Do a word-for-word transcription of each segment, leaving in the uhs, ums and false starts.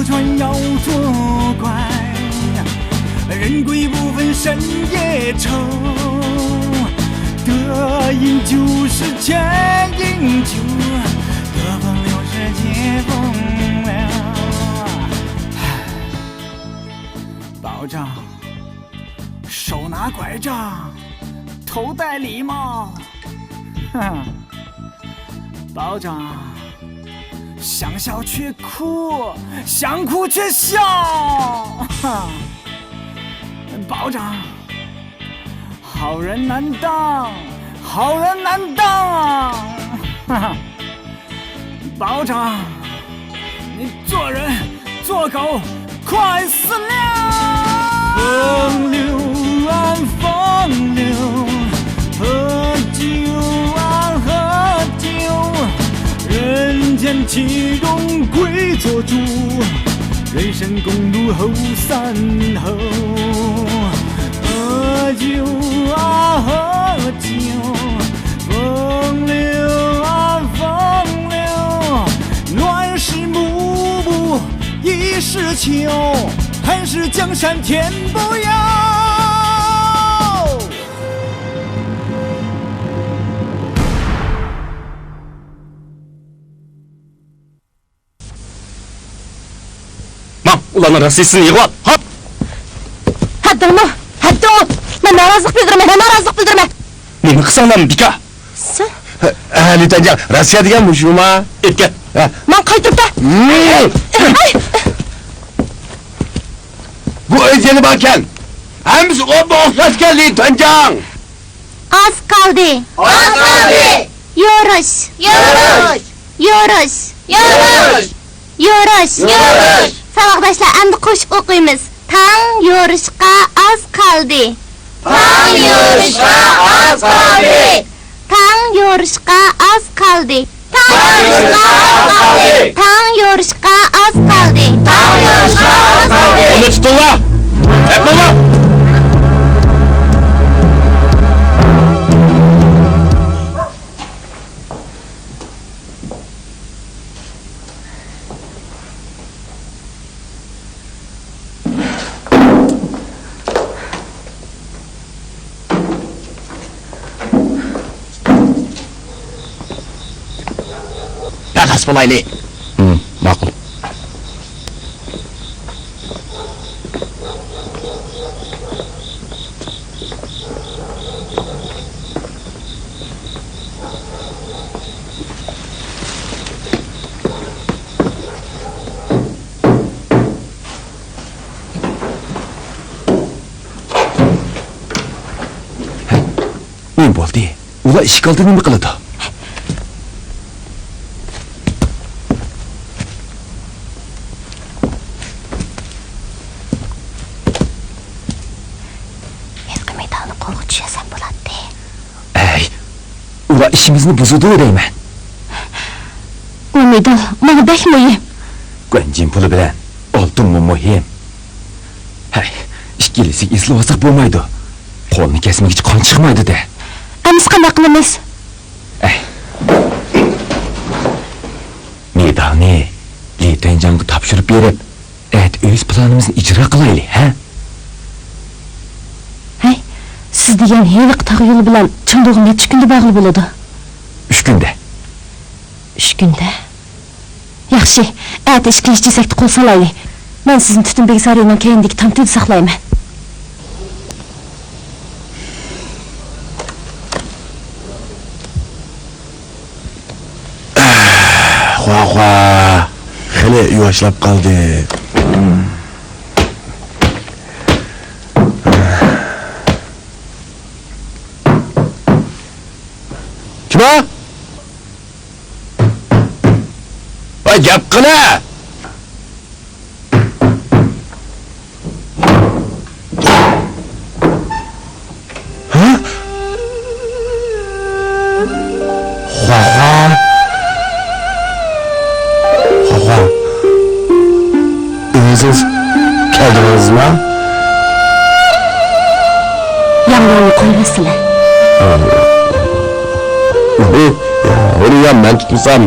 船要作怪，人鬼不分深夜愁。得饮酒是千饮酒，得风流是借风流。保长，手拿拐杖，头戴礼帽。哼，保长，想笑却哭，想哭却笑。哼，保长，好人难当，好人难当。哈哈。 保长，你做人做狗快死了！风流啊，风流，喝酒啊，喝酒，人间岂容鬼做主，人生共度后三后。喝酒啊，喝酒， 风流啊，风流，乱世幕布已是秋，寒食江山天不由。ماڭ، ئۇلارنىڭ راسىيىسىنى يىغىۋال، ھاپ! ھەددىڭمۇ؟ ھەددىڭمۇ؟ مەن نارازىلىق بىلدۈرىمەن، مەن نارازىلىق بىلدۈرىمەن! نېمە قىلساڭلارمۇ بىكار! سەن؟ ھە، ھە، لى تەنجاڭ، راسىيە دېگەن مۇشۇما؟ ئېيتكەن. ھە. ماڭ قايتۇرۇپ بەر! ھىم! ئاي! بۇ ئۆيدە يەنە باركەن! ھەممىسى ئوپمۇ ئوخشاشكەن، لى تەنجاڭ! ئاز قالدى. ئاز قالدى. يورۇش. يورۇش. يورۇش. يورۇش. يورۇش. يورۇش. ساۋاقداشلار، ئەمدى قوشۇپ ئوقۇيمىز. تاڭ يورۇشقا ئاز قالدى. تاڭ يورۇشقا ئاز قالدى. تاڭ يورۇشقا ئاز قالدى. تاڭ يورۇشقا ئاز قالدى. تاڭ يورۇشقا ئاز قالدى. تاڭ يورۇشقا ئاز قالدى. ئۇنى تۇتۇڭلار! ھەپمۇلا! پەخەس بولايلى. ھىم، ماقۇل. نېمە بولدى؟ ئۇلار ئىشىك ئالدىدا نېمە قىلىدۇ؟ ھېلىقى مېدالنى قولغا چۈشۈرسەم بولاتتى. ھەي، ئۇلار ئىشىمىزنى بۇزىدۇ دەيمەن. ئۇ مېدال ماڭا بەك مۇھىم. گۇەنجىن پۇلى بىلەن ئالتۇنمۇ مۇھىم. ھەي، ئىككىلىسىگە ئېسىلىۋالساق بولمايدۇ. قولنى كەسمىگۈچە قان چىقمايدۇ-دە. ئەمىسە قانداق قىلىمىز؟ ئەي. مېدالنى لى تەنجاڭغا تاپشۇرۇپ بېرىپ، ئەتە ئۆز پىلانىمىزنى ئىجرا قىلايلى، ھە؟ ھەي، سىز دېگەن ھېلىقى تاغ يولى بىلەن چېڭدۇغا نەچچە كۈندە بارغىلى بولىدۇ؟ ئۈچ كۈندە. ئۈچ كۈندە؟ ياخشى، ئەتە ئىككىنچى چېسەكتە قول سالايلى. مەن سىزنى تۈتۈن بىگسارىنىڭ كەينىدىكى تام تۈۋىدە ساقلايمەن. خوا، خوا. خېلى يۇۋاشلاپ قالدى. كىم ئۇ؟ ۋاي، گەپ قىلە! ھە؟ خواخا. خواخا. ئۆزىڭىز كەلدىڭىزما؟ ياڭيۇنى قويۇۋەتسىلە. ئۇنى يا مەن تۇتمىسام،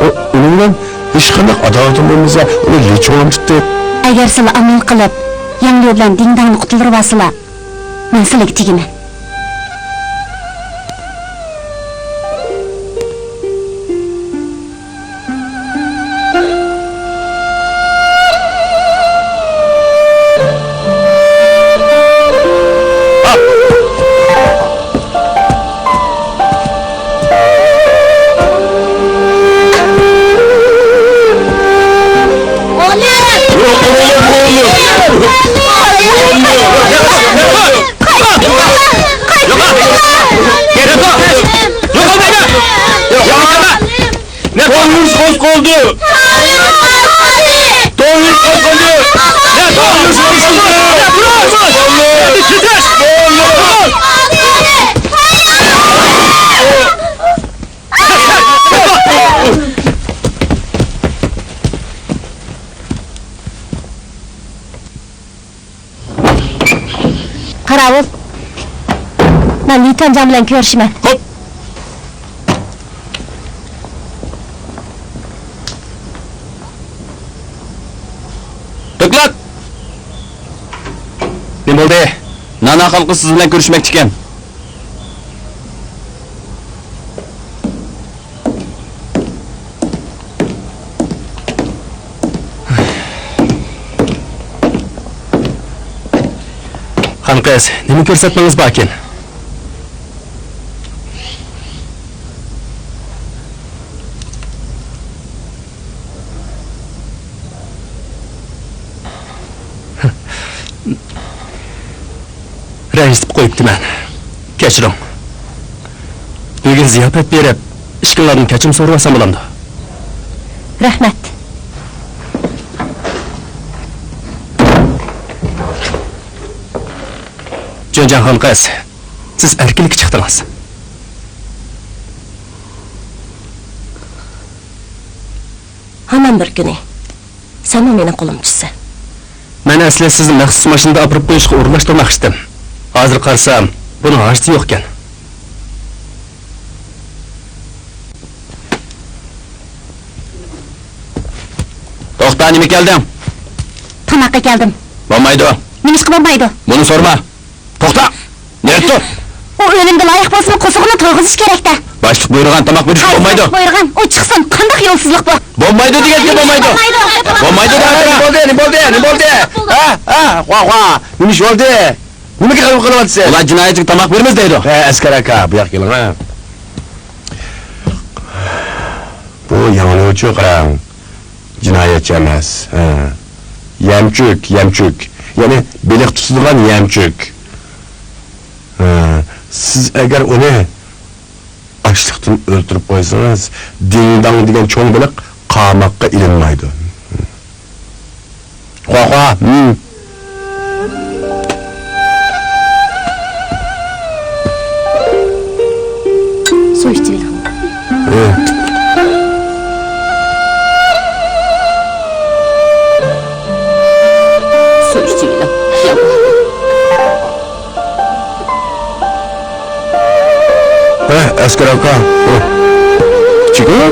ئۇ، ئۇنىڭ بىلەن ھېچقانداق ئاداۋىتىم بولمىسا، ئۇنى لىچۇڭلام تۇتتى. ئەگەر سىلەر ئامال قىلىپ، ياڭليۇ بىلەن دىڭداڭنى قۇتۇلدۇرۇۋالسىلا، مەن سىلەرگە تېگىمەن. تويۇش قوزغالدى! تويۇش قوزغالدى! تويۇش قوزغالدى! قاراۋۇل، مەن لى تۇەنجاڭ بىلەن كۆرۈشىمەن. خوپ. دوكلات! نېمە بولدى؟ نانا خەلقى سىز بىلەن كۆرۈشمەكچىكەن. خانقىز، نېمە كۆرسەتمىڭىز باركىن؟ رەنجىتىپ قويۇپتىمەن. كەچۈرۈڭ. بۈگۈن زىياپەت بېرىپ، ئىككىڭلاردىن كەچۈرۈم سورىۋالسام بولامدۇ؟ رەھمەت. جۆنجاڭ خانقىز، سىز ئەركىنلىككە چىقتىڭىز. ھامان بىر كۈنى سەنمۇ مېنىڭ قولۇمدا چۈشىسەن. مەن ئەسلى سىزنى مەخسۇس ماشىنىدا ئاپىرىپ قويۇشقا ئورۇنلاشتۇرماقچىدىم. ھازىر قارىسام، بۇنىڭ ھاجىتى يوقكەن. توختا، نېمە كەلدىڭ؟ تاماققا كەلدىم. بولمايدۇ. نېمىشقا بولمايدۇ؟ بۇنى سورىما. توختا! نېرى تۇر! ئۇ ئۆلۈمگە لايىق بولسىمۇ، قورسىقىنى تويغۇزۇش كېرەك-دە. باشلىق بۇيرۇغان تاماق بېرىشكە بولمايدۇ. باشلىق بۇيرۇغان؟ ئۇ چىقسۇن، قانداق يولسىزلىق بۇ؟ بولمايدۇ دېگەنگە بولمايدۇ. بولمايدۇ دەۋاتىمەن. نېمە بولدى، نېمە بولدى، نېمە بولدى؟ ھە، ھە، ۋا، ۋا. نېمە ئىش بولدى؟ نېمىگە غەم قىلىۋاتىسەن؟ ئۇلار جىنايەتچىگە تاماق بېرىمىز دەيدۇ. ھە، ئەسكەر ئاكا، بۇ ياققا كېلىڭ، ھە. بۇ ياڭليۇچۇ قاراڭ. جىنايەتچى ئەمەس. ھە. يەمچۈك، يەمچۈك. يەنى بېلىق تۇتىدىغان يەمچۈك. ھە. سىز ئەگەر ئۇنى ئاچلىقتىن ئۆلتۈرۈپ قويسىڭىز، دىڭداڭ دېگەن چوڭ بېلىق قاماققا ئېلىنمايدۇ. خۇا، خۇا. ھىم. سۇ ئىچىۋېلىڭ. ھە. سۇ ئىچىۋېلىڭ. ھە، ئەسكەر ئاكا. ھە. ئىچىگە.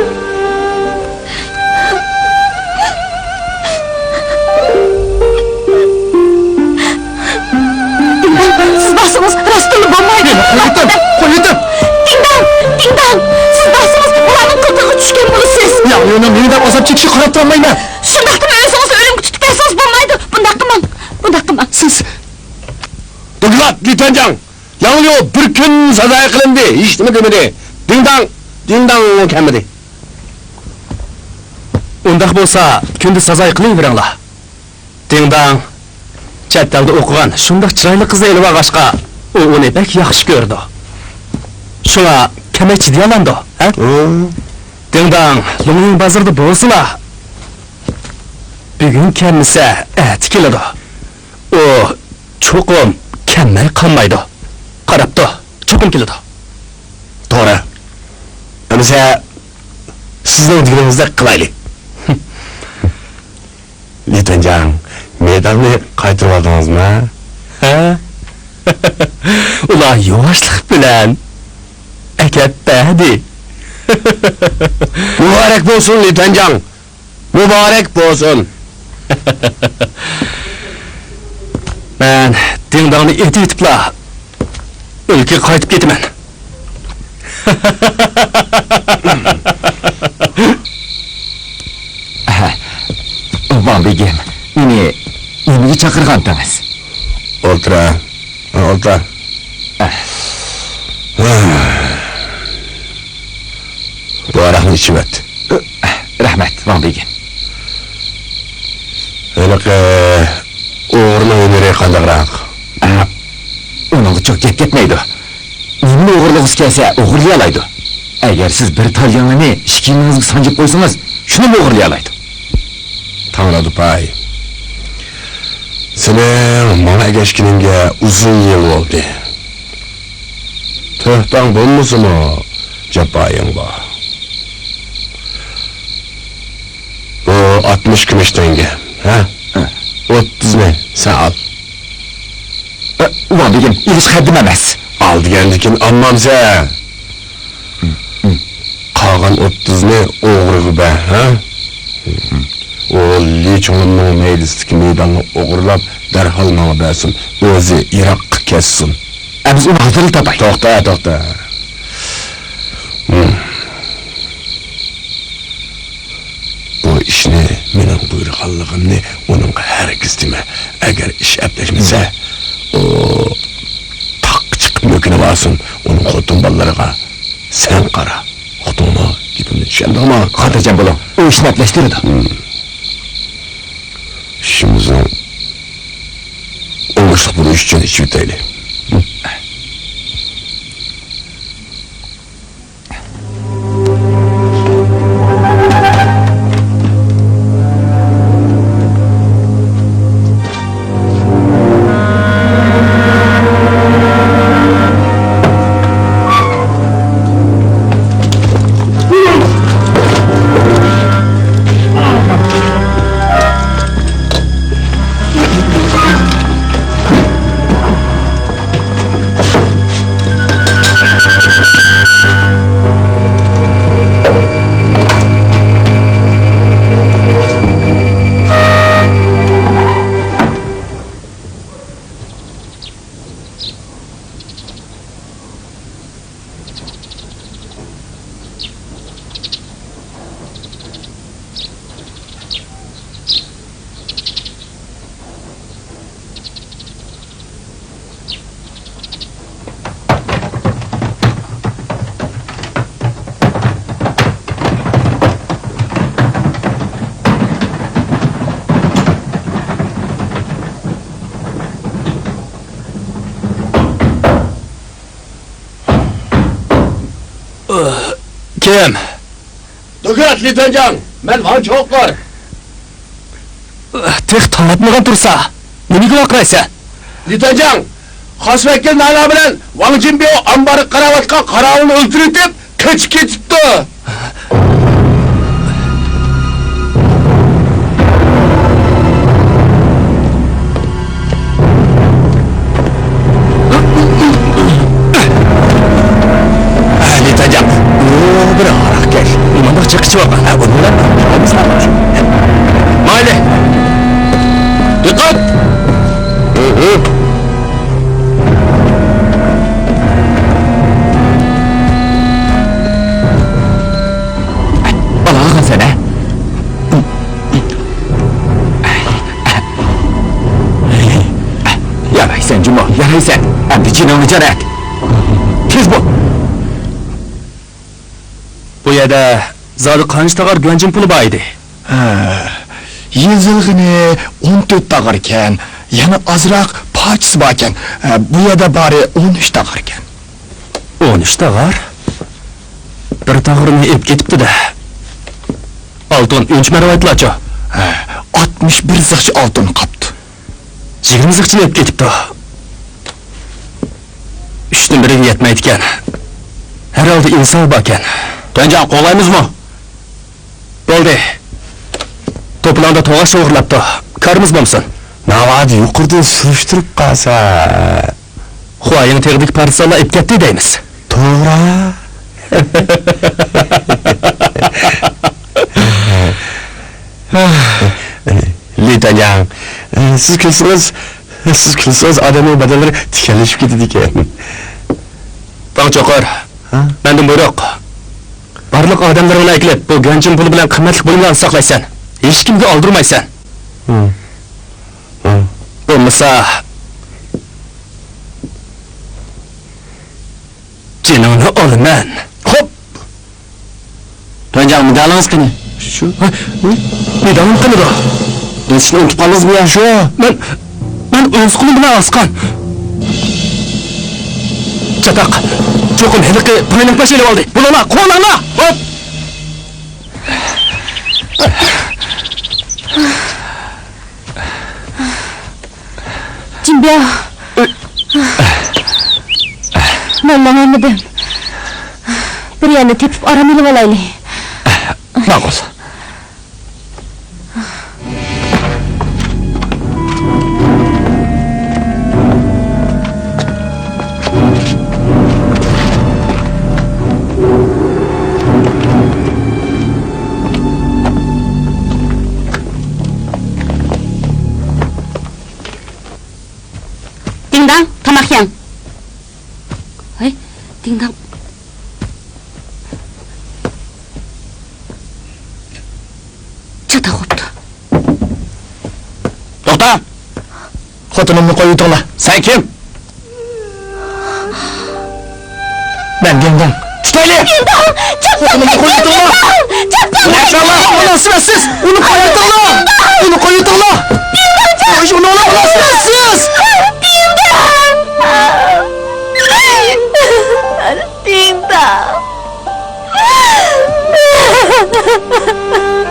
دىڭداڭ، سىز بارسىڭىز، راستتىنلا بولمايدۇ. قويۇۋېتىڭ، قويۇۋېتىڭ. دىڭداڭ، دىڭداڭ، سىز بارسىڭىز، ئۇلارنىڭ قىلتىقىغا چۈشكەن بولىسىز. ياڭليۇنىڭ مېنى دەپ ئازاب چېكىشىگە قاراپ تۇرالمايمەن. شۇنداقتىمۇ ئۆزىڭىزنى ئۆلۈمگە تۇتۇپ بەرسىڭىز بولمايدۇ. بۇنداق قىلماڭ، بۇنداق قىلماڭ. سىز دوكلات، لى تەنجاڭ. ياڭليۇ بىر كۈن سازايى قىلىندى، ھېچنېمە دېمىدى. دىڭداڭ، دىڭداڭمۇ كەلمىدى. ئۇنداق بولسا، كۈندە سازايى قىلىۋېرىڭلار. دىڭداڭ چەت ئەلدە ئوقۇغان شۇنداق چىرايلىق قىزنى ئېلىۋالغاچقا، ئۇ ئۇنى بەك ياخشى كۆرىدۇ. شۇڭا كەلمەي چىدىيالامدۇ، ھە؟ ھە. دىڭداڭ لۇڭيىڭ بازىرىدا بولسىلا، بۈگۈن كەلمىسە، ئەتە كېلىدۇ. ئۇ چوقۇم كەلمەي قالمايدۇ. قاراپتۇ، چوقۇم كېلىدۇ. توغرا. ئەمىسە، سىزنىڭ دېگىنىڭىزدەك قىلايلى. لى تەنجاڭ، مېتالنى قايتۇرۇۋالدىڭىزمۇ؟ ھە؟ ئۇلار يۇۋاشلىق بىلەن ئەكەپ بەردى. مۇبارەك بولسۇن، لى تەنجاڭ! مۇبارەك بولسۇن! مەن دىڭداڭنى ئېتىۋېتىپلا ئۆيگە قايتىپ كېتىمەن. ۋاڭ بېگىم، مېنى نېمىگە چاقىرغانتىڭىز؟ ئولتۇر، ھە. ھە، ئولتۇر. بۇ ھاراقنى ئىچىۋەت. رەھمەت، ۋاڭ بېگىم. ھېلىقى ئوغرىنىڭ ھۈنىرى قانداقراق؟ ئۇنىڭغا چوق گەپ كەتمەيدۇ. نېمىنى ئوغرىلىغۇسى كەلسە ئوغرىلىيالايدۇ. ئەگەر سىز بىر تال يېڭىنى ئىككى يېڭىڭىزگە سانجىپ قويسىڭىز، شۇنىمۇ ئوغرىلىيالايدۇ. تاڭلا دۇپاي. سېنىڭ ماڭا ئەگەشكىنىڭگە ئۇزۇن يىل بولدى. تۆھپەڭ بولمىسىمۇ، جاپايىڭ بار. بۇ ئاتمىش كۈمۈش تەڭگە، ھە؟ ھە. ئوتتۇزنى سەن ئال. ئە، ۋاڭ بېگىم، ئېلىش ھەددىم ئەمەس. ئال دېگەندىكىن ئالمامسەن. قالغان ئوتتۇزنى ئوغرىغا بەر، ھە؟ ئۇ لى چوڭلۇننىڭ مەيدىسىدىكى مېيداننى ئوغرىلاپ، دەرھال ماڭا بەرسۇن، ئۆزى يىراققا كەتسۇن. ئەمىسە ئۇنى ھازىرلا تاپاي. توختا، توختا. ھىم. بۇ ئىشنى مېنىڭ بۇيرۇغانلىقىمنى ئۇنىڭغا ھەرگىز دېمە. ئەگەر ئىش ئەپلەشمىسە، ئۇ تاغقا چىقىپ مۆكۈنۈۋالسۇن، ئۇنىڭ خوتۇن بالىلىرىغا سەن قارا. ئۇقتۇڭمۇ؟ گېپىمنى چۈشەندىڭمۇ؟ خاتىرجەم بولۇڭ، ئۇ ئىشنى ئەپلەشتۈرىدۇ. ھىم. ئىشىمىزنىڭ ئوڭۇشلۇق بولۇشى ئۈچۈن ئىچىۋېتەيلى. كىم؟ دوكلات، لى تەنجاڭ، مەن ۋاڭ چوقۇر. تېخى تاڭ ئاتمىغان تۇرسا، نېمىگە ۋارقىرايسەن؟ لى تەنجاڭ، خاس ۋەكىل نانا بىلەن ۋاڭ جىنبيو ئامبارغا قاراۋاتقان قاراۋۇلنى ئۆلتۈرۈۋېتىپ، قېچىپ كېتىپتۇ. ئەھلى تەجەم، ئۇ بىر ھاراقكەش. نېمانداق چېقىچىۋالغان؟ ھە، ئۇنى بىلەن مايلى. دىققەت! بالا ئالغانسەن، ھە؟ يارايسەن جۇمۇ، يارايسەن. ئەمدى جېنىڭنى جان ئەت. تېز بول. بۇ يەردە زادى قانچە تاغار گۈەنجىن پۇلى بار ئىدى؟ ھە، يېزىلغىنى ئون تۆت تاغاركەن، يەنە ئازراق پارچىسى باركەن. ھە، بۇ يەردە بارى ئون ئۈچ تاغاركەن. ئون ئۈچ تاغار؟ بىر تاغىرىنى ئېلىپ كېتىپتۇ-دە. ئالتۇن ئۈنچە مەرۋايىتلارچۇ؟ ھە، ئاتمىش بىر زىخچە ئالتۇن قاپتۇ. يىگىرمە زىخچىنى ئېلىپ كېتىپتۇ. ئۈچتىن بىرىگە يەتمەيدىكەن. ھەر ھالدا ئىنساپ باركەن. تەنجاڭ قوغلايمىزمۇ؟ بولدى. توپىلاڭدا توغاچ ئوغرىلاپتۇ. كارىمىز بولمىسۇن. ناۋادا يۇقىرىدىن سۈرۈشتۈرۈپ قالسا. خۇايىڭ تېغىدىكى پارتىزانلار ئېلىپ كەتتى دەيمىز. توغرا. تەنجاڭ، سىز كۈلسىڭىز، سىز كۈلسىڭىز ئادەمنىڭ بەدەنلىرى تىكەنلىشىپ كېتىدىكەن. داڭ چوقۇر، ھە؟ مەندىن بۇيرۇق. بارلىق ئادەملىرىڭنى ئەكېلىپ، بۇ گۇەنجىڭ پۇلى بىلەن قىممەتلىك بۇيۇملارنى ساقلايسەن. ھېچكىمگە ئالدۇرمايسەن. ھە. ھە. بولمىسا، جېنىڭنى ئالىمەن. خوپ! تۇەنجاڭ، مېدالىڭىز قېنى؟ شۇ. ھە؟ مېدالىم قېنىدۇ؟ ئېسىشنى ئۇنتۇپ قالدىڭىزمۇ يا؟ شۇ. مەن، مەن ئوڭ قولۇم بىلەن ئاسقان. چاتاق. چوقۇم ھېلىقى پايناق باش ئېلىۋالدى. بولۇڭلار، قوغلاڭلار! خوپ! جىنبياۋ. مەن ماڭالمىدىم. بىر يەرنى تېپىپ ئارام ئېلىۋالايلى. ماقۇل. دىڭداڭ، تاماق يەڭ. ھەي، دىڭداڭ. چاتاق بوپتۇ. توختا! خوتۇنۇمنى قويۇۋېتىڭلار. سەن كىم؟ مەن دىڭداڭ. تۇتايلى! دىڭداڭ! چاپسان! خوتۇنۇمنى قويۇۋېتىڭلار! چاپسان! مۇناسىۋەتسىز! ئۇنى قويۇۋېتىڭلار! ئۇنى قويۇۋېتىڭلار! دىڭداڭ! ئۇنى مۇناسىۋەتسىز! دىڭداڭ! دىڭداڭ!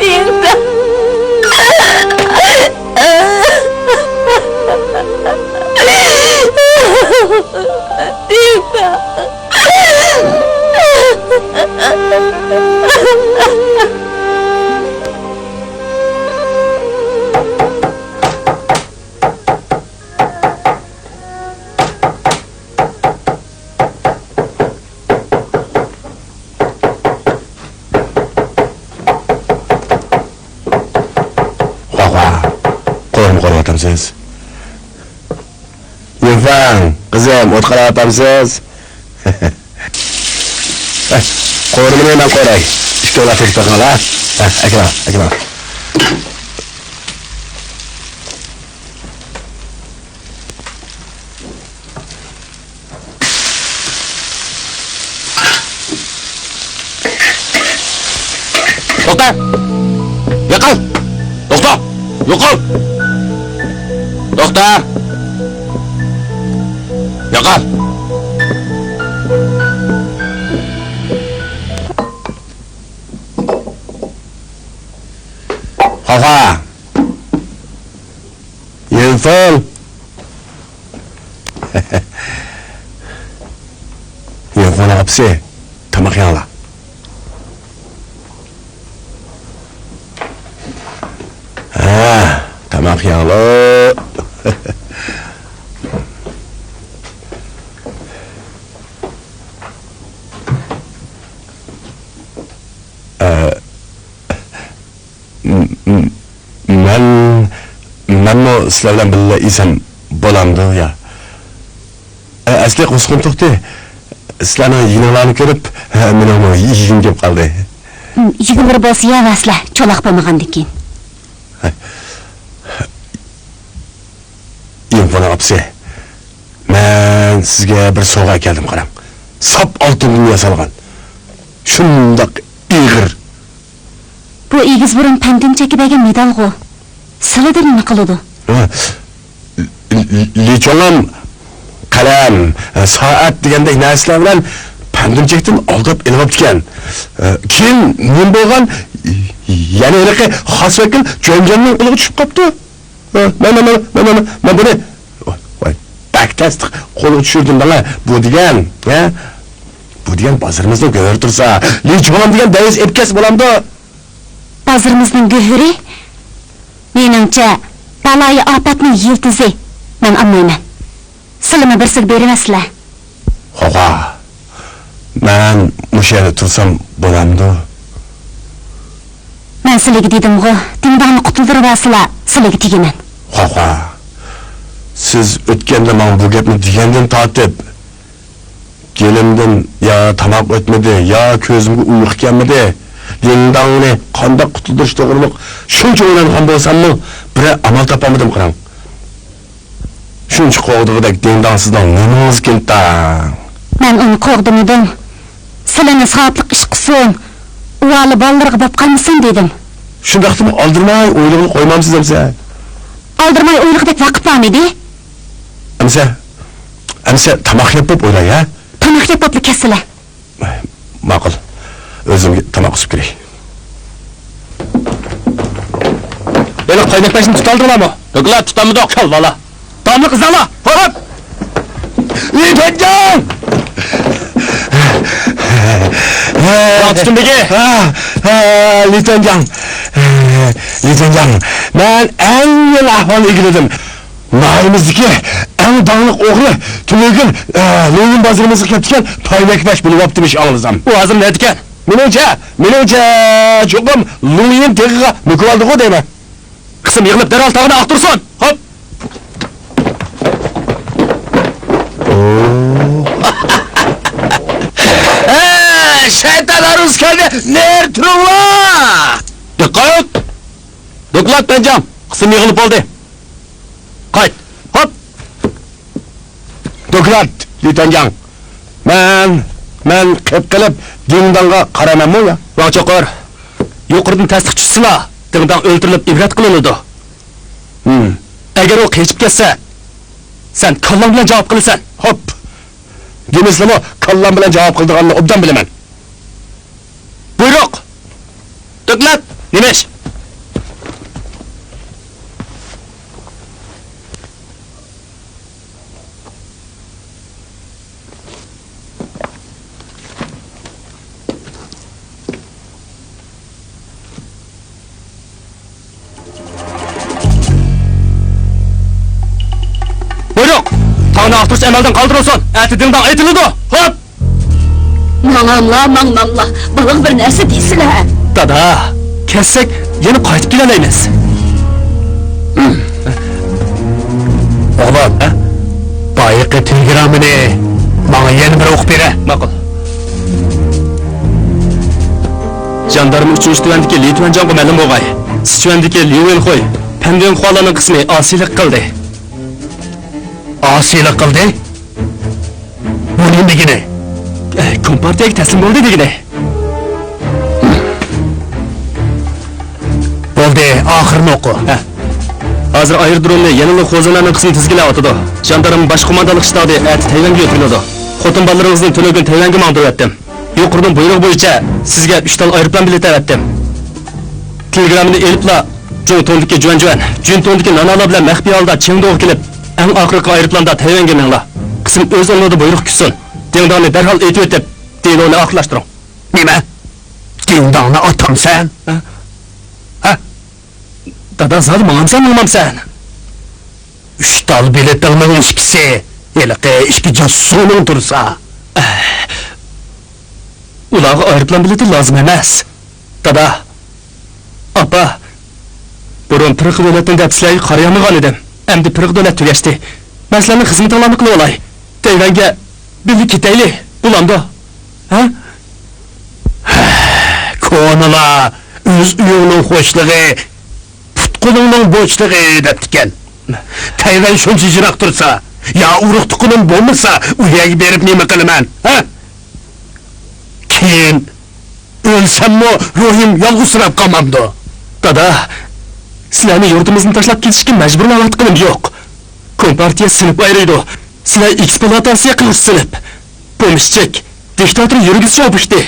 دىڭداڭ! دىڭداڭ! ۋاھ، ۋاھ، قورۇما قورۇۋاتامسىز؟ يۈنفېڭ، قىزىم، ئوت قالاۋاتامسىز؟ قورۇمىنى مەن قوراي. ئىككىڭلار تېپىپ بېقىڭلار. ھە، ئەكىلىڭ، ئەكىلىڭ. توختا! يوقال! توختا! يوقال! توختا! يوقال! خاخا! يۈنفېڭ! يۈنفېڭنىڭ ئاپىسى، تاماق يەڭلار. ھە، تاماق يەڭلار. ئە، م-، م-، مەن، مەنمۇ سىلەر بىلەن بىللە يېسەم بولامدۇ يا؟ ئە، ئەسلى قورسىقىم توقتى. سىلەرنىڭ يېگىنىڭلارنى كۆرۈپ، مېنىڭمۇ يېگۈم كېلىپ قالدى. يېگۈلىرى بولسا يەۋەرسىلە، چولاق بولمىغاندىكىن. يۈنفېڭنىڭ ئاپىسى، مەن سىزگە بىر سوۋغا ئەكەلدىم، قاراڭ. ساپ ئالتۇندىن ياسالغان. شۇنداق ئېغىر. بۇ ئېگىز بۇرۇن پەندۈمچەككە بەرگەن مېدالغۇ. سىلىدا نېمە قىلىدۇ؟ ھە، لى، لى، لى چوڭام قەلەم، سائەت دېگەندەك نەرسىلەر بىلەن پەندۈمچەكتىن ئالداپ ئېلىۋاپتىكەن. كېيىن نېمە بولغان؟ يەنە ھېلىقى خاس ۋەكىل جۆنجەننىڭ قولىغا چۈشۈپ قاپتۇ. مەن، مەن، مەن بۇنى، ۋاي، بەك تەستە قولغا چۈشۈردۈم ماڭا. بۇ دېگەن، ھە؟ بۇ دېگەن بازىرىمىزنىڭ گۆھىرى تۇرسا، لى چوڭام دېگەن دەۋىز ئېلىپ كەتسە بولامدۇ؟ بازىرىمىزنىڭ گۆھىرى؟ مېنىڭچە، بالايىئاپەتنىڭ يىلتىزى. مەن ئالمايمەن. سىلىمۇ بىرسىگە بېرىۋەرسىلە. خوخا، مەن مۇشۇ يەردە تۇرسام بولامدۇ؟ مەن سىلىگە دېدىمغۇ، دىڭداڭنى قۇتۇلدۇرۇۋالسىلا، سىلىگە تېگىمەن. خوا، خوا. سىز ئۆتكەندە ماڭا بۇ گەپنى دېگەندىن تارتىپ، گېلىمدىن يا تاماق ئۆتمىدى، يا كۆزۈمگە ئۇيقۇ كەلمىدى. دىڭداڭنى قانداق قۇتۇلدۇرۇش توغرۇلۇق شۇنچە ئويلانغان بولساممۇ، بىرەر ئامال تاپالمىدىم، قاراڭ. شۇنچە قوغدىغۇدەك دىڭداڭ سىزنىڭ نېمىڭىزكىن تاڭ؟ مەن ئۇنى قوغدىمىدىم. سىلىنى ساۋابلىق ئىش قىلسۇن، ئۇۋالە بالىلىرىغا بولۇپ قالمىسۇن دېدىم. شۇنداقتىمۇ ئالدىرىماي ئويلىغىلى قويمامسىز ئەمسە؟ ئالدىرىماي ئويلىغۇدەك ۋاقىت بارمىدى؟ ئەمسە، ئەمسە تاماق يەپ بوپ ئويلاي، ھە؟ تاماق يەپ بوپلا كەتسىلە. ماقۇل. ئۆزۈمگە تاماق ئىسىپ كىرەي. بېلىق قايناق پەشنى تۇتالدىڭلارمۇ؟ دوكلات، تۇتالمىدۇق. كالۋالا. تاملىق ئىزدەڭلار. ھوپ! لى تۇەنجاڭ! ۋاڭ تۈتۈن بېگى! ھا، ھا، لى تۇەنجاڭ. لى تۇەنجاڭ. مەن ئەڭ يېڭى ئەھۋالنى ئىگىلىدىم. ناھىيىمىزدىكى ئەڭ داڭلىق ئوغرى تۈنۈگۈن، ئە، لويۇن بازىرىمىزغا كەپتىكەن، تايۋەكباش بولۇۋاپتىمىش، ئاڭلىسام. ئۇ ھازىر نەدىكەن؟ مېنىڭچە، مېنىڭچە، چوقۇم لويۇن تېغىغا مۆكۈۋالدىغۇ دەيمەن. قىسىم يىغىلىپ، دەرھال تاغنى ئاقتۇرسۇن! ھوپ! ھە، شەيتان ئارۇس كەلدى! نېرى تۇرۇڭلار! دىققەت! دوكلات، پەنجاڭ! قىسىم يىغىلىپ بولدى. قايت! ھوپ! دوكلات، لى تەنجاڭ. مەن، مەن قېپ قېلىپ دىڭداڭغا قارايمەنمۇ يا؟ ۋاڭ چوقۇر، يۇقىرىدىن تەستىق چۈشسىلا، دىڭداڭ ئۆلتۈرۈلۈپ ئىبرەت قىلىنىدۇ. ھىم. ئەگەر ئۇ قېچىپ كەتسە، سەن كاللاڭ بىلەن جاۋاب قىلىسەن. ھوپ! دېمىسىلىمۇ كاللام بىلەن جاۋاب قىلىدىغاننى ئوبدان بىلىمەن. بۇيرۇق! دوكلات! نېمە ئىش؟ بۇيرۇق! تاغنى ئاختۇرۇش ئەمەلدىن قالدۇرۇلسۇن! ئەتە دىڭداڭ ئېتىلىدۇ! ھوپ! ماڭاملا، ماڭماملا، بالىغا بىر نەرسە دېسىلە! دادا، كەتسەك يەنە قايتىپ كېلەلەيمىز. ئوغلۇم، ھە؟ بايىقى تېلېگراممىنى ماڭا يەنە بىر ئوقۇپ بېرە. ماقۇل. ژاندارما ئۈچىنچى تۈەندىكى لى تۈەنجاڭغا مەلۇم بولغاي، سىچۈەندىكى ليۇ ۋېنخۇي، پەن دېڭخۇالارنىڭ قىسمى ئاسىيلىق قىلدى. ئاسىيلىق قىلدى؟ بۇ نېمە دېگىنى؟ ئە، كومپارتىيەگە تەسلىم بولدى دېگىنى. بولدى، ئاخىرىنى ئوقۇ. ھە. ھازىر ئايرودرومنى يەنىلا خوزاننىڭ قىسمى تىزگىنلەۋاتىدۇ. ژاندارما باش قوماندانلىق شتابى ئەتە تەيۋەنگە يۆتكىلىدۇ. خوتۇن بالىلىرىڭىزنى تۈنۈگۈن تەيۋەنگە ماڭدۇرۇۋەتتىم. يۇقىرىنىڭ بۇيرۇقى بويىچە سىزگە ئۈچ تال ئايروپىلان بېلىتى ئەۋەتتىم. تېلېگراممىنى ئېلىپلا، جۇڭتۇڭدىكى جۈەنجۈەن، جۈنتۇڭدىكى نانالا بىلەن مەخپىي ھالدا چېڭدۇغا كېلىپ، ئەڭ ئاخىرقى ئايروپىلاندا تەيۋەنگە مېڭىڭلار. قىسىم ئۆز ئورنىدا بۇيرۇق كۈتسۇن. دىڭداڭنى دەرھال ئېتىۋېتىپ، دېلونى ئاخىرلاشتۇرۇڭ. نېمە؟ دىڭداڭنى ئاتامسەن؟ ھە؟ ھە؟ دادا، زادى ماڭامسەن، ماڭمامسەن؟ ئۈچ تال بېلىتىڭنىڭ ئىككىسى ھېلىقى ئىككى جاسۇسۇڭنىڭ تۇرسا. ئۇلارغا ئايروپىلان بېلىتى لازىم ئەمەس. دادا، ئاپا، بۇرۇن پىرقە دۆلەتنى دەپ سىلەرگە قارىيالمىغان ئىدىم. ئەمدى پىرقە دۆلەت تۈگەشتى. مەن سىلەرنىڭ خىزمىتىڭلارنى قىلىۋالاي. تەيۋەنگە بىللە كېتەيلى، بولامدۇ؟ ھە؟ كونىلار ئۆز ئۆيۈڭنىڭ خوشلۇقى، پۇت-قولۇڭنىڭ بوشلۇقى دەپتىكەن. تەيۋەن شۇنچە يىراق تۇرسا، يا ئۇرۇق-تۇغقىنىم بولمىسا، ئۇ يەرگە بېرىپ نېمە قىلىمەن، ھە؟ كېيىن ئۆلسەممۇ روھىم يالغۇزسىراپ قالمامدۇ؟ دادا، سىلەرنى يۇرتىمىزنى تاشلاپ كېتىشكە مەجبۇرلاۋاتقىنىم يوق. كومپارتىيە سىنىپ ئايرىيدۇ. سىلەر ئېكسپلۇئاتاتسىيە قىلغۇچى سىنىپ. پومېشچىك، دىكتاتور يۈرگۈزۈش ئوبيېكتى.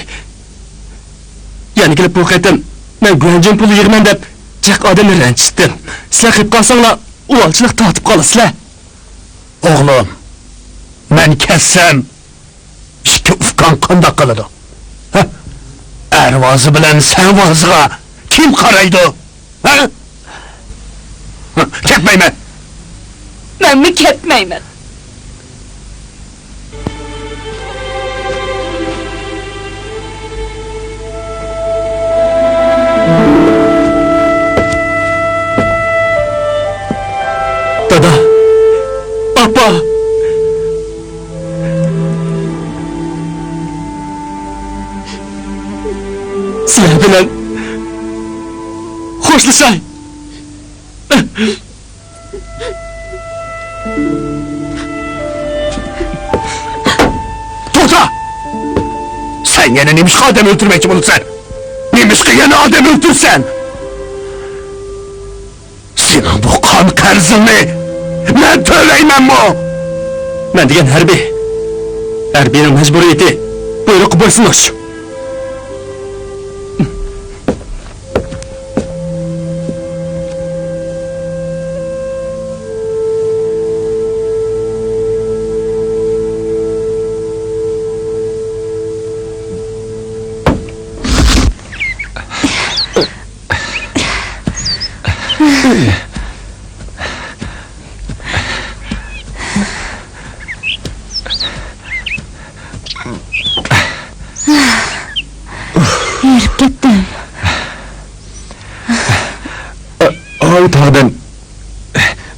يەنە كېلىپ بۇ قېتىم مەن گۇەنجۈەن پۇلى يىغىمەن دەپ جىق ئادەمنى رەنجىتتىم. سىلەر قېلىپ قالساڭلار، ئۇۋالچىلىق تارتىپ قالىسىلەر. ئوغلۇم، مەن كەتسەم، ئىككى ئۇكاڭ قانداق قىلىدۇ؟ ھە؟ ئەر ۋازى بىلەن سەن ۋازىغا كىم قارايدۇ؟ ھە؟ كەتمەيمەن. مەنمۇ كەتمەيمەن. باشلىساي. توختا! سەن يەنە نېمىشقا ئادەم ئۆلتۈرمەكچى بولىسەن؟ نېمىشقا يەنە ئادەم ئۆلتۈرىسەن؟ سېنىڭ بۇ قان قەرزىڭنى مەن تۆلەيمەنمۇ؟ مەن دېگەن ھەربىي. ھەربىينىڭ مەجبۇرىيىتى، بۇيرۇققا بويسۇنۇش. ھېرىپ كەتتىم. ئاۋۇ تاغدىن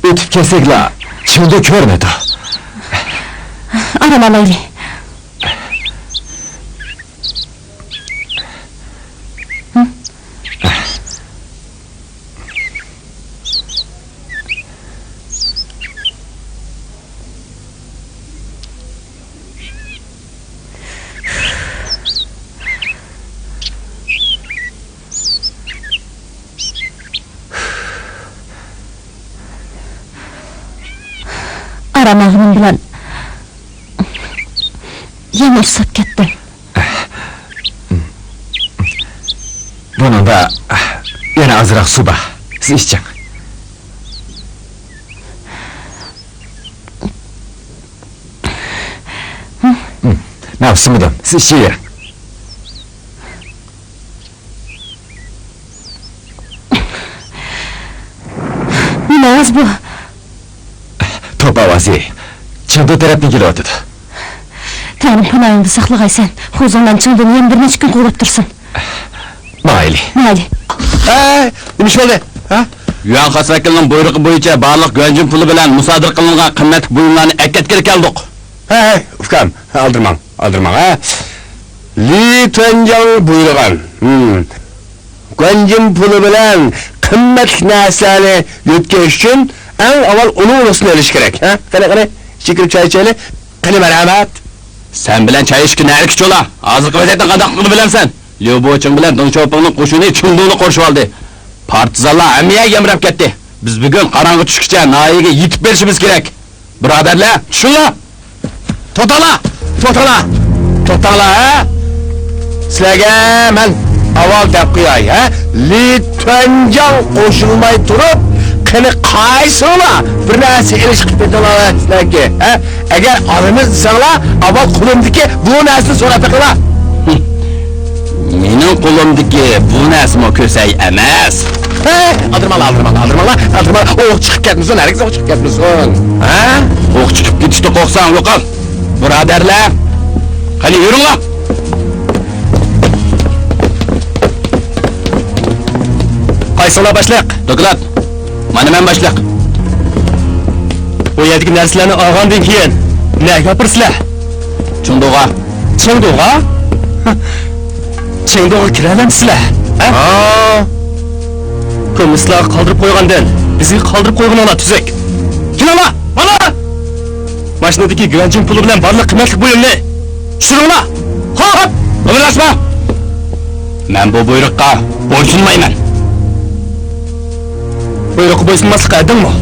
ئۆتۈپ كەتسەكلا، چىڭدۇ كۆرۈنىدۇ. ئارام ئالايلى. ئارام ئالغىنىم بىلەن يەنە ئۇسساپ كەتتىم. بۇنىڭدا يەنە ئازراق سۇ بار. سىز ئىچىڭ. مەن ئۇسسىمىدىم. سىز ئىچىۋېرىڭ. نېمە ئاۋاز بۇ؟ توپ ئاۋازى. چىڭدۇ تەرەپتىن كېلىۋاتىدۇ. تەڭرىم پاناھىڭدا ساقلىغايسەن. خۇزۇڭلەن چىڭدۇنى يەنە بىر نەچچە كۈن قوغلاپ تۇرسۇن. ماڭايلى. ماڭايلى. ھەي، نېمە ئىش بولدى؟ ھە؟ يۈەن خاس ۋەكىلىنىڭ بۇيرۇقى بويىچە بارلىق گۇەنجىن پۇلى بىلەن مۇسادىرە قىلىنغان قىممەتلىك بۇيۇملارنى ئەكەتكىلى كەلدۇق. ھەي، ھەي، ئۇكام، ئالدىرىماڭ، ئالدىرىماڭ، ھە؟ لى تۈەنجاڭ بۇيرۇغان. ھىم. گۇەنجىن پۇلى بىلەن قىممەتلىك نەرسىلەرنى يۆتكەش ئۈچۈن ئەڭ ئاۋۋال ئۇنىڭ رۇخسىتىنى ئېلىش كېرەك. ھە؟ قېنى، قېنى، ئىچىگە كىرىپ چاي ئىچەيلى. قېنى، مەرھەمەت. سەن بىلەن چاي ئىچكىنى ئەركە چولا. ھازىرقى ۋەزىيەتنى قانداق قىلغىنى بىلەمسەن؟ ليۇ بوچىڭ بىلەن دېڭ شياۋپىڭنىڭ قوشۇنى چىڭدۇنى قورشىۋالدى. پارتىزانلار ھەممە يەرگە يامراپ كەتتى. بىز بۈگۈن قاراڭغۇ چۈشكىچە ناھىيەگە يېتىپ بېرىشىمىز كېرەك. بۇرادەرلەر، چۈشۈڭلار! توختاڭلار! توختاڭلار! توختاڭلار، ھە؟ سىلەرگە مەن ئاۋۋال دەپ قوياي، ھە؟ لى تۈەنجاڭ قوشۇلماي تۇرۇپ، قېنى قايسىڭلار بىر نەرسە ئېلىشقا پېتىڭلار سىلەركى، ھە؟ ئەگەر ئالىمىز دېسەڭلار، ئاۋۋال قولۇمدىكى بۇ نەرسىنى سوراپ بېقىڭلار. مېنىڭ قولۇمدىكى بۇ نەرسىمۇ كۆسەي ئەمەس. ھە، ئالدىرىماڭلار، ئالدىرىماڭلار، ئالدىرىماڭلار، ئالدىرىماڭلار. ئوق چىقىپ كەتمىسۇن، ھەرگىز ئوق چىقىپ كەتمىسۇن. ھە؟ ئوق چىقىپ كېتىشتىن قورقساڭ يوقال. بۇرادەرلەر، قېنى يۈرۈڭلار. قايسىڭلار باشلىق؟ دوكلات. مانا مەن باشلىق. بۇ يەردىكى نەرسىلەرنى ئالغاندىن كېيىن نەگە ئاپىرىسىلەر؟ چېڭدۇغا. چېڭدۇغا؟ چېڭدۇغا كىرەلەمسىلەر؟ ھە؟ ھا. كوممۇنىستلارغا قالدۇرۇپ قويغاندىن بىزگە قالدۇرۇپ قويغىنىڭلار تۈزۈك. كېلىڭلار، مانا! ماشىنىدىكى گۈەنجىن پۇلى بىلەن بارلىق قىممەتلىك بۇيۇمنى چۈشۈرۈڭلار! خوپ! ئۇمۇرلاشما! مەن بۇ بۇيرۇققا بويسۇنمايمەن. بۇيرۇققا بويسۇنماسلىققا ھەددىڭمۇ؟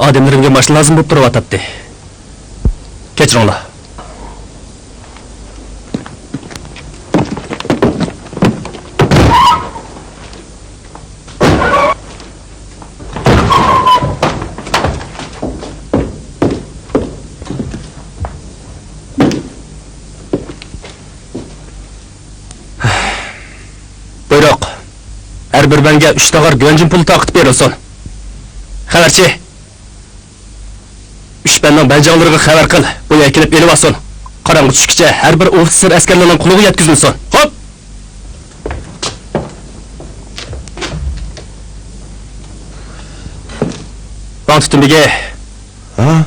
ئادەملىرىمگە ماشىنا لازىم بولۇپ تۇرۇۋاتاتتى. كەچۈرۈڭلار. بىر بەنگە ئۈچ تاغار گۈەنجىن پۇلى تارقىتىپ بېرىلسۇن. خەۋەرچى! ئۈچ بەننىڭ بەنجاڭلىرىغا خەۋەر قىل، بۇ يەرگە كېلىپ ئېلىۋالسۇن. قاراڭغۇ چۈشكىچە ھەر بىر ئوفىتسېر ئەسكەرلەرنىڭ قولىغا يەتكۈزۈلسۇن. خوپ! ۋاڭ تۈتۈن بېگى. ھە؟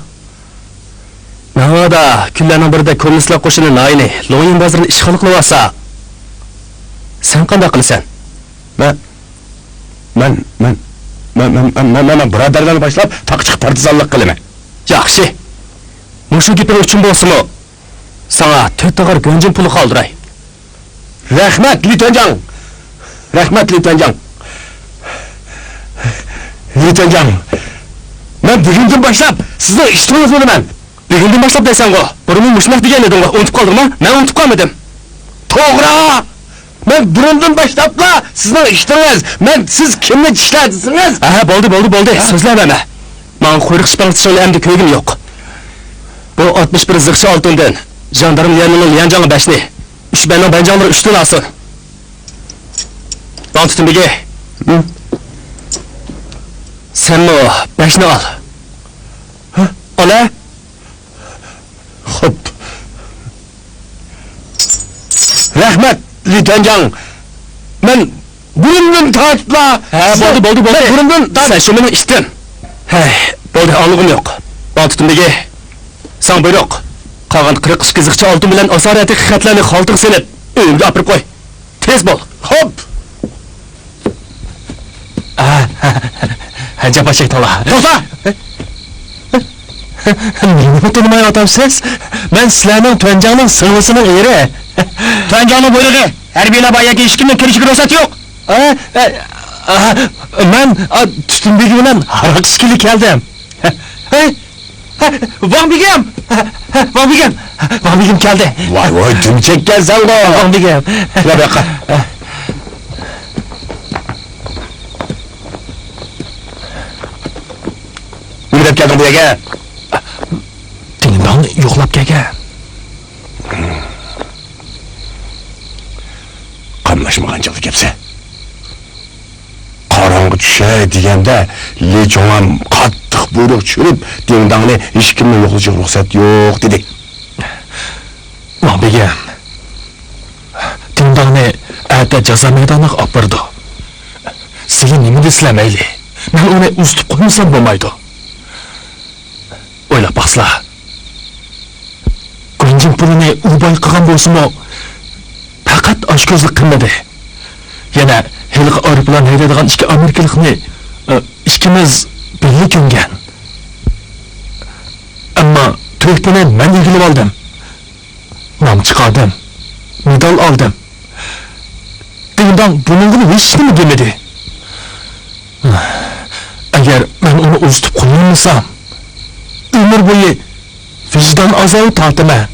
ناۋادا كۈنلەرنىڭ بىرىدە كوممۇنىستلار قوشۇنى ناھىيەنى لوڭيىن بازىرىنى ئىشغال قىلىۋالسا، سەن قانداق قىلىسەن؟ مەن، مەن، مەن، مەن بۇرادەرلەرنى باشلاپ تاغقا چىقىپ پارتىزانلىق قىلىمەن. ياخشى. مۇشۇ گېپىڭ ئۈچۈن بولسىمۇ، ساڭا تۆت تاغار گۈەنجىن پۇلى قالدۇراي. رەھمەت، لى تۈەنجاڭ! رەھمەت، لى تۈەنجاڭ! لى تۈەنجاڭ! مەن بۈگۈندىن باشلاپ سىزنىڭ ئىشتىڭىز بولىمەن. بۈگۈندىن باشلاپ دەيسەنغۇ؟ بۇرۇنمۇ مۇشۇنداق دېگەن ئىدىڭغۇ؟ ئۇنتۇپ قالدىڭما؟ مەن ئۇنتۇپ قالمىدىم. توغرا! مەن بۇرۇندىن باشلاپلا سىزنىڭ ئىشتىڭىز. مەن سىز كىمنى چىشلە دېسىڭىز. ھە، بولدى، بولدى، بولدى. ھە؟ سۆزلەۋەرمە. ماڭا قۇيرۇق شىپەڭ تۇتۇشۇڭنى ئەمدى كۆرگۈم يوق. بۇ ئاتمىش بىر زىخچە ئالتۇندىن ژاندارم ليەننىڭ ليەنجاڭى بەشنى، ئۈچ بەننىڭ بەنجاڭلىرى ئۈچتىن ئالسۇن. ۋاڭ تۈتۈن بېگى. ھە؟ سەنمۇ بەشنى ئال. ھە؟ ئال ھە. خوپ. رەھمەت، لى تۈەنجاڭ. مەن بۇرۇندىن تارتىپلا ھە، سىزنى، بولدى، بولدى، بولدى. مەن بۇرۇندىن تارت- سەن شۇ مېنىڭ ئىشتىن. ھەي، بولدى، ئاڭلىغۇم يوق. ۋاڭ تۈتۈن بېگى، ساڭا بۇيرۇق. قالغان قىرىق ئىككى زىخچە ئالتۇن بىلەن ئاسارە ھەقىقىي خەتلەرنى خالتىغا سېلىپ، ئۆيۈمگە ئاپىرىپ قوي. تېز بول. خوپ! ھە، جاپا چەكتىڭلار. توختا! مېنىمۇ تونۇمايۋاتامسىز؟ مەن سىلەرنىڭ تۈەنجاڭنىڭ سىڭلىسىنىڭ ئېرى. تۈەنجاڭنىڭ بۇيرۇقى، ھەربىيلەر بار يەرگە ھېچكىمنىڭ كىرىشىگە رۇخسەت يوق. ھە؟ ھە، ھە، مەن، ئا، تۈتۈن بېگى بىلەن ھاراق ئىچكىلى كەلدىم. ھە؟ ھە، ۋاڭ بېگىم! ھە، ھە، ۋاڭ بېگىم! ۋاڭ بېگىم كەلدى! ۋاي، ۋاي، دۈم چەككەنسەنغۇ! ۋاڭ بېگىم! كېلە بۇ ياققا. نېمە دەپ كەلدىڭ بۇ يەرگە؟ دىڭداڭنى يوقلاپ كەلگەن. قاملاشمىغان چاغدا كەپسەن. قاراڭغۇ چۈشەي دېگەندە، لى چوڭام قاتتىق بۇيرۇق چۈشۈرۈپ، دىڭداڭنى ھېچكىمنىڭ يوقلىشىغا رۇخسەت يوق دېدى. ۋاڭ بېگىم، دىڭداڭنى ئەتە جازا مەيدانىغا ئاپىرىدۇ. سىلى نېمە دېسىلە مەيلى، مەن ئۇنى ئۇزىتىپ قويمىسام بولمايدۇ. ئويلاپ باقسىلا، گۇەنجىن پۇلىنى ئۇ بايقىغان بولسىمۇ، پەقەت ئاچكۆزلۈك قىلمىدى. يەنە ھېلىقى ئايروپىلان ھەيدەيدىغان ئىككى ئامېرىكىلىقنى، ئە، ئىككىمىز بىللە كۆمگەن. ئەمما تۆھپىنى مەن ئىگىلىۋالدىم. نام چىقاردىم، مېدال ئالدىم. دىڭداڭ بۇنىڭغىمۇ ھېچنېمە دېمىدى. ئەگەر مەن ئۇنى ئۇزىتىپ قويالمىسام، ئۆمۈر بويى ۋىجدان ئازابى تارتىمەن.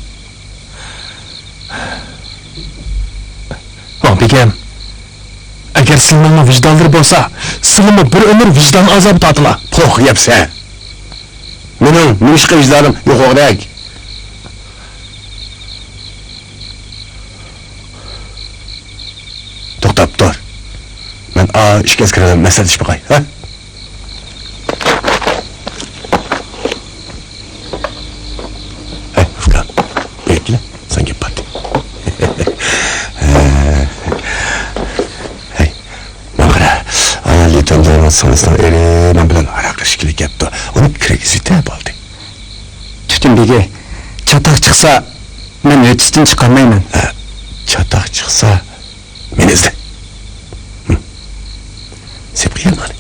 ۋاڭ بېگىم، ئەگەر سىلىنىڭمۇ ۋىجدانلىرى بولسا، سىلىمۇ بىر ئۆمۈر ۋىجدان ئازابى تارتىلا. پوخ يەپسەن. مېنىڭ نېمىشقا ۋىجدانىم يوقىغۇدەك؟ توختاپ تۇر. مەن ئا ئىككى ئەسكەر بىلەن مەسلىھەتلىشىپ باقاي، ھە؟ ھەي، ئۇكام، بېرىپ كېلە، سەن گەپ بار. ھەي، ماڭا قارا، ئانا لى تۈەنجاڭنىڭ سىڭلىسىنىڭ ئېرى مەن بىلەن ھاراق ئىچكىلى كەپتۇ. ئۇنى كىرگۈزۈۋېتە بولدى. تۈتۈن بېگى، چاتاق چىقسا، مەن ھۆددىسىدىن چىقالمايمەن. ھە، چاتاق چىقسا، مېنى ئىزدە. ھە. سېپىق يەرنى ئال.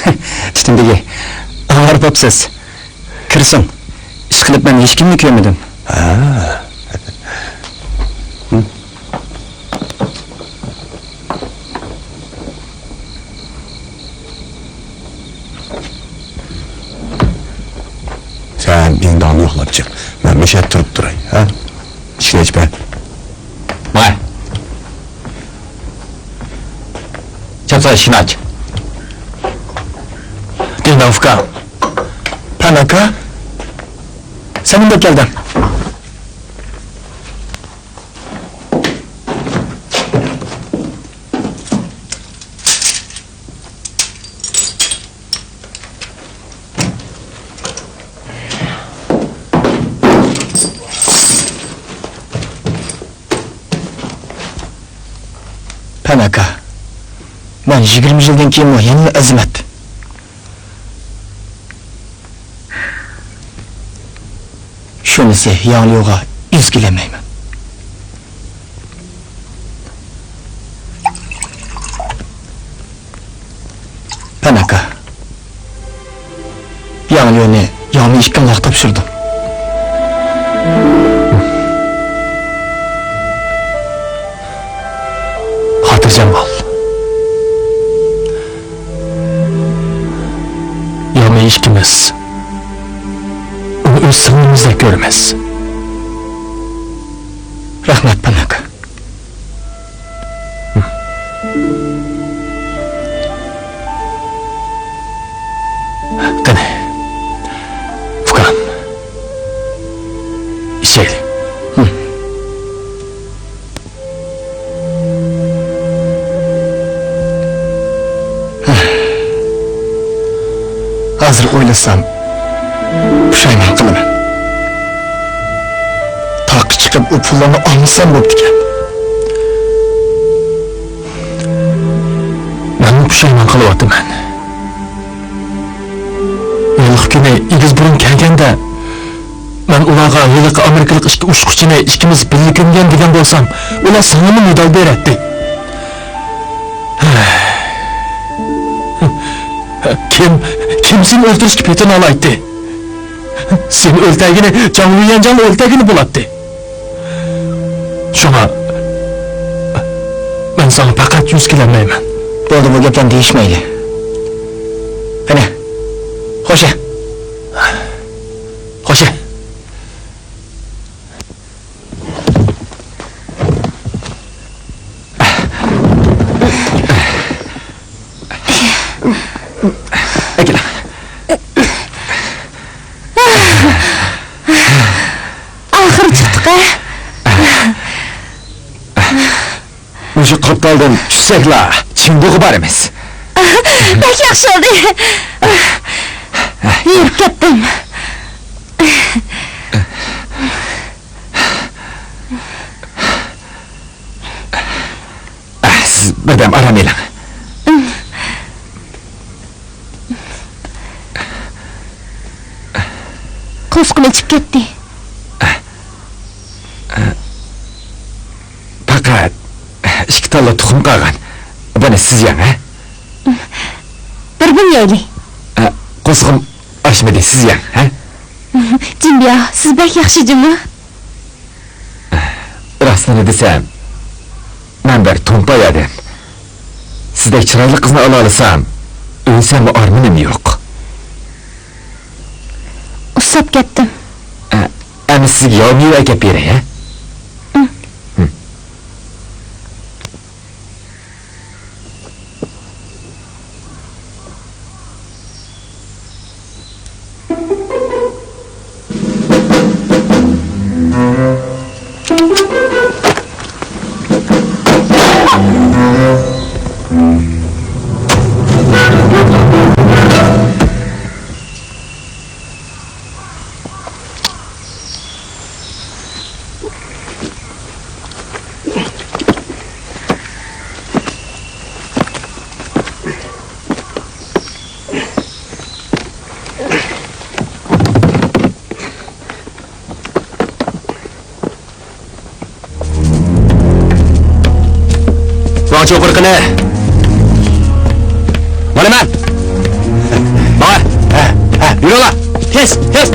ھە. تۈتۈن بېگى، ئاۋارە بوپسىز. كىرسۇن. ئىشقىلىپ مەن ھېچكىمنى كۆرمىدىم. ھە. ھە. سەن دىڭداڭنى يوقلاپ چىق. مەن مۇشۇ يەردە تۇرۇپ تۇراي، ھە؟ ئىشىكنى ئېچىپ بەر. ماڭە. چاپسان ئىشىكنى ئاچ. دىڭداڭ ئۇكا. پەن ئاكا. سەن نېمە دەپ كەلدىڭ؟ پەن ئاكا، مەن يىگىرمە يىلدىن كېيىنمۇ يەنىلا ئەزىمەت. شۇنىسى، ياڭليۇغا يۈز كېلەلمەيمەن. پەن ئاكا، ياڭليۇنى ياۋمىي ئىككىڭلارغا تاپشۇردۇم. خاتىرجەم بول. ياۋمىي ئىككىمىز ئۇنى ئۆز سىڭلىمىزدەك كۆرىمىز. رەھمەت، پەن ئاكا. قېنى، ئۇكام، ئىچەيلى. ھازىر ئويلىسام، پۇشايمان قىلىمەن. تاغقا چىقىپ، ئۇ پۇللارنى ئالمىسام بوپتىكەن. مەنمۇ پۇشايمان قىلىۋاتىمەن. ھېلىقى كۈنى ئېگىز بۇرۇن كەلگەندە، مەن ئۇلارغا ھېلىقى ئامېرىكىلىق ئىككى ئۇچقۇچىنى ئىككىمىز بىللە كۆمگەن دېگەن بولسام، ئۇلار ساڭىمۇ مېدال بېرەتتى. كىم، كىم سېنى ئۆلتۈرۈشكە پېتىنالايتتى؟ سېنى ئۆلتەرگىنى جاڭ لۈيۈەنجاڭنى ئۆلتەرگىنى بولاتتى. شۇڭا مەن ساڭا پەقەت يۈز كېلەلمەيمەن. بولدى، بۇ گەپلەرنى دېيىشمەيلى. قېنى، خوشە. خوشە. ئەكېلىڭ. ئاخىرى چىقتۇق-ھە. مۇشۇ قاپتالدىن چۈشسەكلا، چىڭدۇغا بارىمىز. بەك ياخشى بولدى. ھېرىپ كەتتىم. سىز بىردەم ئارام ئېلىڭ. قورسىقىم ئېچىپ كەتتى. پەقەت ئىككى تاللا تۇخۇم قالغان. بۇنى سىز يەڭ، ھە؟ بىردىن يەيلى. قورسىقىم ئاچمىدى، سىز يەڭ، ھە؟ جىنبيا، سىز بەك ياخشى جۇمۇ. راستىنى دېسەم، مەن بىر تومپاي ئادەم. سىزدەك چىرايلىق قىزنى ئالالىسام، ئۆلسەممۇ ئارمىنىم يوق. ئۇسساپ كەتتىم. ئە، ئەمدى سىزگە ياۋ مېۋە ئەكەپ بېرەي، ھە؟ ۋاڭ چوپۇر قېنى؟ مانا مەن. ماڭا. ھە، ھە، يۈرۈڭلار. تېز، تېز.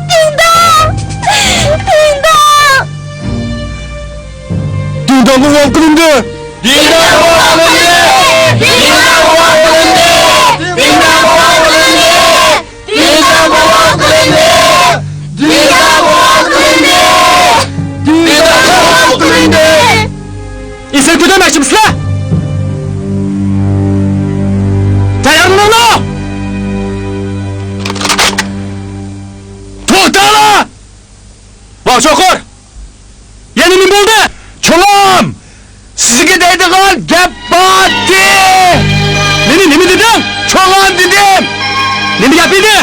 دىڭداڭ! قىلىندى. دىندار بوۋا قىلىندى. دىندار بوۋا قىلىندى. دىندار بوۋا قىلىندى. دىندار بوۋا قىلىندى. دىندار بوۋا قىلىندى. دىندار بوۋا قىلىندى. ئېسىل كۆتۈرمەكچىمىسىلەر؟ تەييارلىنىڭلار! توختاڭلار! ۋاڭ چوقۇر! يەنە نېمە بولدى؟ چوڭام! سىزگە دەيدىغان گەپ بارتى! مېنى نېمە دېدىڭ؟ چوڭام دېدىم! نېمە گەپ ئىدى؟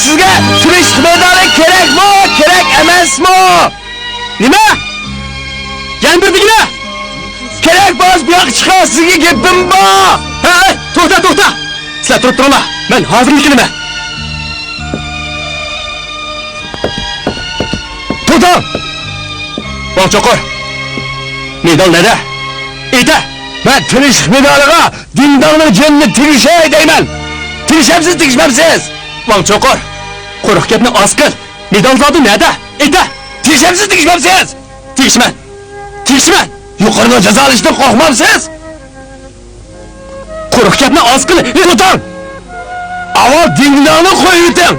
سىزگە تىنچلىق مېدالى كېرەكمۇ، كېرەك ئەمەسمۇ؟ نېمە؟ يەنە بىر دېگىنە! كېرەك بولسا بۇ ياققا چىقىڭ، سىزگە گېپىم بار! ھەي، توختا، توختا! سىلەر تۇرۇپ تۇرۇڭلار، مەن ھازىرلا كېلىمەن. توختاڭ! ۋاڭ چوقۇر! مېدال نەدە؟ ئېيتە! مەن تىنچلىق مېدالىغا دىنداڭنىڭ جېنىنى تېگىشەي دەيمەن! تېگىشەمسىز، تېگىشمەمسىز؟ ۋاڭ چوقۇر! قۇرۇق گەپنى ئاز قىل! مېدال زادى نەدە؟ ئېيتە! تېگىشەمسىز، تېگىشمەمسىز؟ تېگىشىمەن! تېگىشىمەن! يۇقىرىنىڭ جازالىشىدىن قورقمامسىز؟ قۇرۇق گەپنى ئاز قىل! توختاڭ! ئاۋۋال دىڭداڭنى قويۇۋېتىڭ!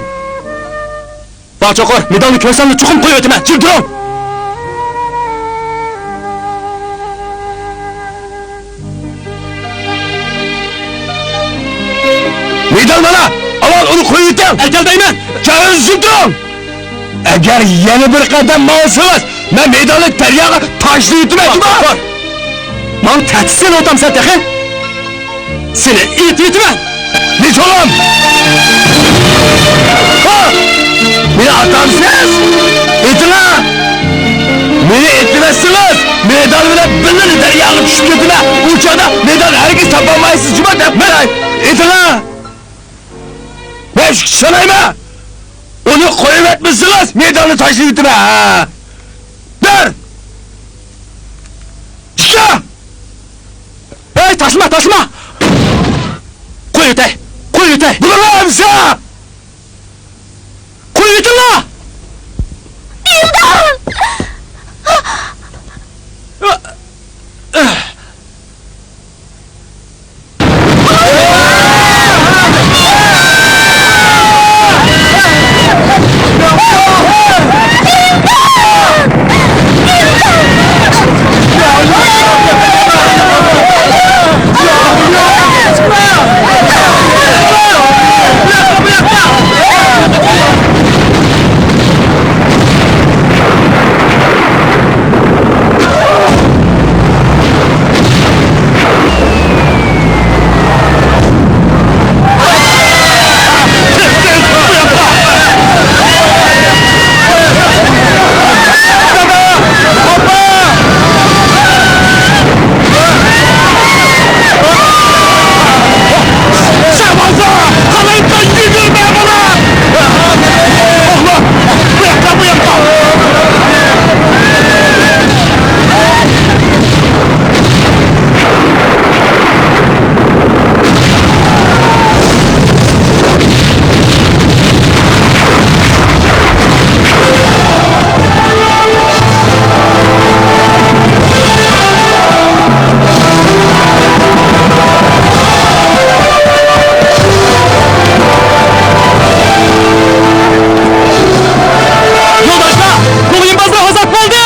ۋاڭ چوقۇر، مېدالنى كۆرسەملا چوقۇم قويۇۋېتىمەن. جىم تۇرۇڭ! مېدال مانا! ئاۋۋال ئۇنى قويۇۋېتىڭ! ئەكەل دەيمەن! جىم تۇرۇڭ! ئەگەر يەنە بىر قەدەم ماڭسىڭىز، مەن مېدالنى دەرياغا تاشلىۋېتىمەن، جۇما! ماڭا تەھدىت سېلىۋاتامسەن تېخى؟ سېنى ئېتىۋېتىمەن! نېچۇلام! ھا! مېنى ئاتامسىز؟ ئېتىڭا! مېنى ئېتىۋەتسىڭىز، مېدال بىلەن بىللە دەرياغا چۈشۈپ كېتىمەن! ئۇ چاغدا مېدال ھەرگىز تاپالمايسىز، جۇما، دەپ بېرەي! ئېتىڭا! مەن شۇ ئىشەنەيمەن! ئۇنى قويۇۋەتمىسىڭىز، مېدالنى تاشلىۋېتىمەن! ھە! بىر! ئىككى! ھەي، تاشلىما، تاشلىما! قويۇۋېتەي، قويۇۋېتەي! بۇلار ئەمسە! قويۇۋېتىڭلار! ئىلدار! يولداشلار، كوغيىن بازىرى ئازاد بولدى!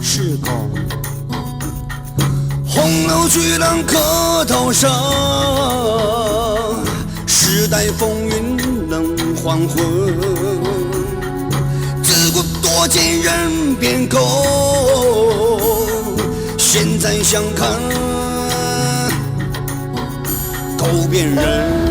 是狗。洪流巨浪客头上，时代风云冷黄昏。自古多见人变狗，现在想看狗变人。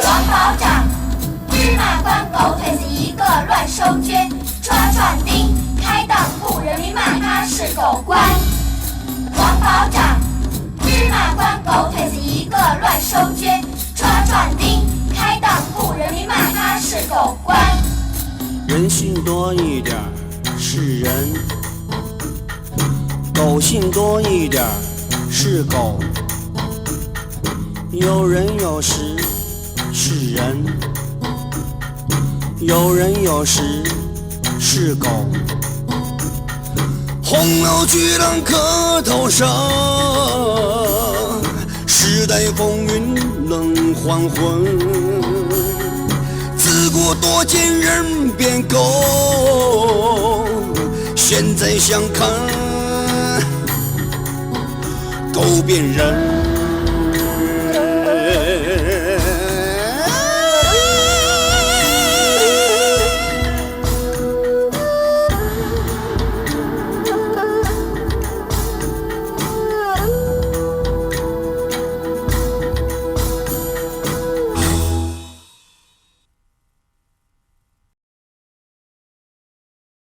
王保长，芝麻官狗腿子一个乱收捐，抓壮丁，开党雇人民骂他是狗官。王保长，芝麻官狗腿子一个乱收捐，抓壮丁，开党雇人民骂他是狗官。人性多一点儿是人，狗性多一点儿是狗。有人有时是人，有人有时是狗。洪流巨浪客头上，时代风云冷黄昏。自古多见人变狗，现在想看狗变人。